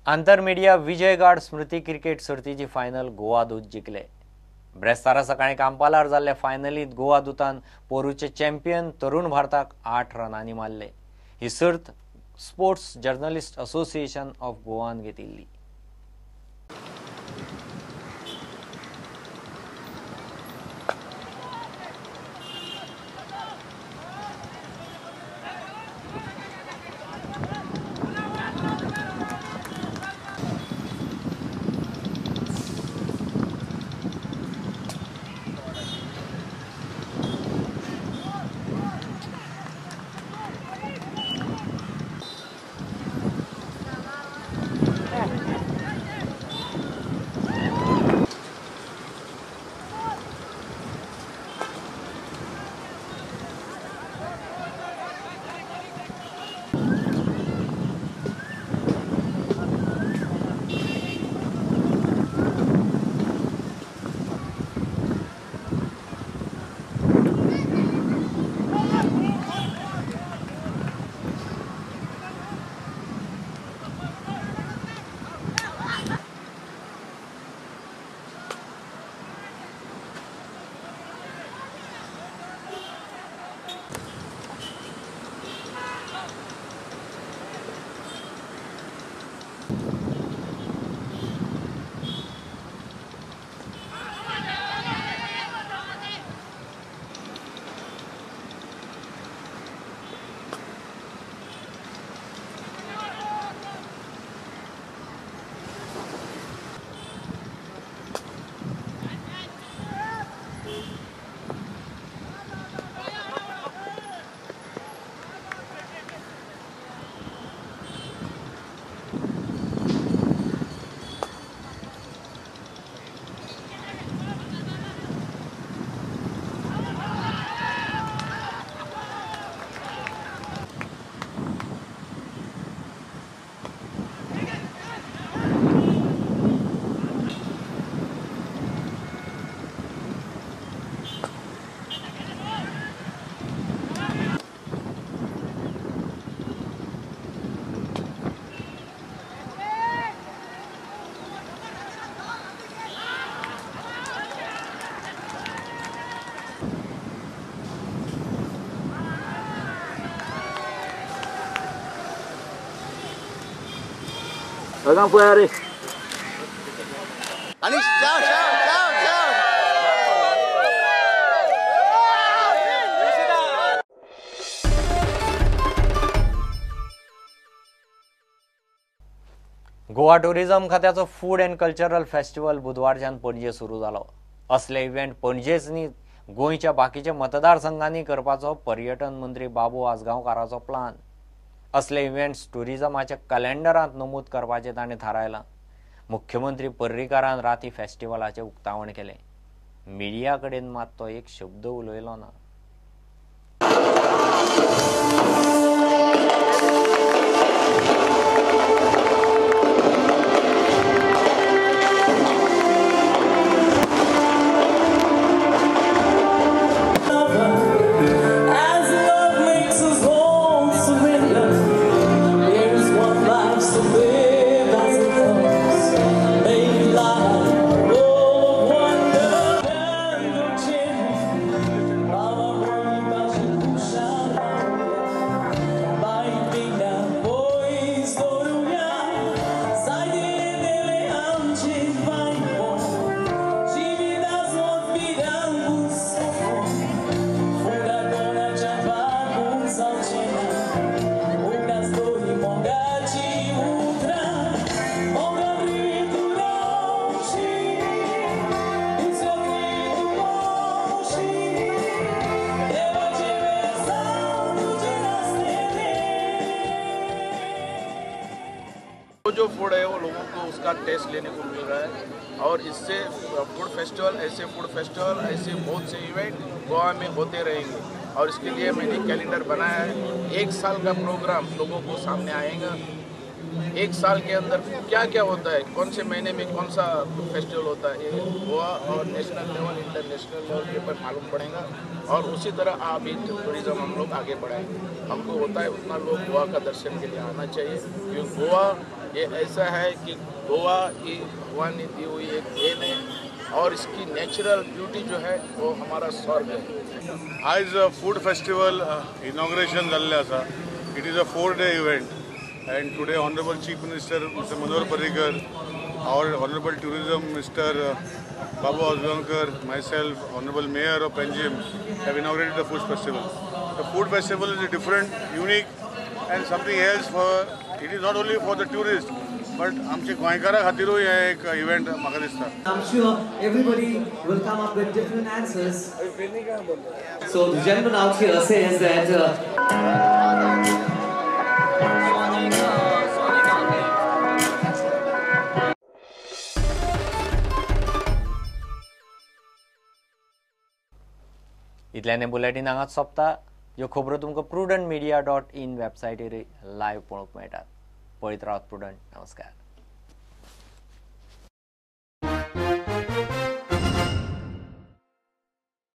आंतरमिडिया विजयगाड स्मृती cricket सर्तीची final Goa दूत जिखले. ब्रेस्तारा सकाळी कांपालार जाल्ल्या फायनलीत गोवा दूतान पोरूचे चॅम्पियन तरुण भारताक 8 रनांनी मारले. ही सर्त sports journalist association of Goan घेतिल्ली. गोवा टुरिझम खात्याचो फूड अँड कल्चरल फेस्टिवल बुधवारच्यान पणजे सुरू जालो. असले इव्हेंट पणजेच न्ही गोंयच्या बाकीच्या मतदारसंघांनी करपाचो पर्यटन मंत्री बाबू आजगांवकाराचो प्लान. असले इव्हेंट्स टुरिझमाच्या कॅलेंडरांत नमूद करपाचें ताणें थारायलां. मुख्यमंत्री पर्रीकारान राती फेस्टिवलाचें उक्तावण केलें. मिडिया कडेन मात तो एक शब्द उलयलो ना. जो फूड है वो लोगों को उसका टेस्ट लेने को मिल रहा है और इससे फूड फेस्टिवल, ऐसे फूड फेस्टिवल, ऐसे बहुत से इवेंट गोवा में होते रहेंगे और इसके लिए मैंने कैलेंडर बनाया है। 1 साल का प्रोग्राम लोगों को सामने आएगा। 1 साल के अंदर क्या क्या होता है, कौन से महीने में कौन सा फेस्टिवल होता है, ये गोवा और नेशनल लेवल, इंटरनेशनल लेवल के पर मालूम पड़ेगा और उसी तरह अभी टूरिज़्म हम लोग आगे बढ़ाएंगे। हमको होता है उतना लोग गोवा का दर्शन के लिए आना चाहिए, क्योंकि गोवा ये ऐसा है कि गोवा की भगवान ने दी हुई एक then है और इसकी नेचुरल ब्यूटी जो है वो हमारा स्वर्ग है। आज फूड फेस्टिवल इनॉग्रेशन जाल्लें आसा। It is a 4-day event and today honourable chief minister mister Manohar Parrikar, our honourable tourism mister Babu Azgaonkar, myself, honourable mayor of Panjim have inaugurated the food festival. The food festival is a different, unique and something else for it is not only for the tourist but आमचे गोंयकारा खातीरूय हें एक event म्हाका दिसता। I am sure everybody will come up with different answers. So the gentleman out here says that इतल्याने bulletin हांगाच सोंपता। ह्यो खबरो तुमकां prudentmedia.in वेबसायटीर लायव्ह पळोवंक मेळटात। पळयत रावात प्रुडंट। नमस्कार।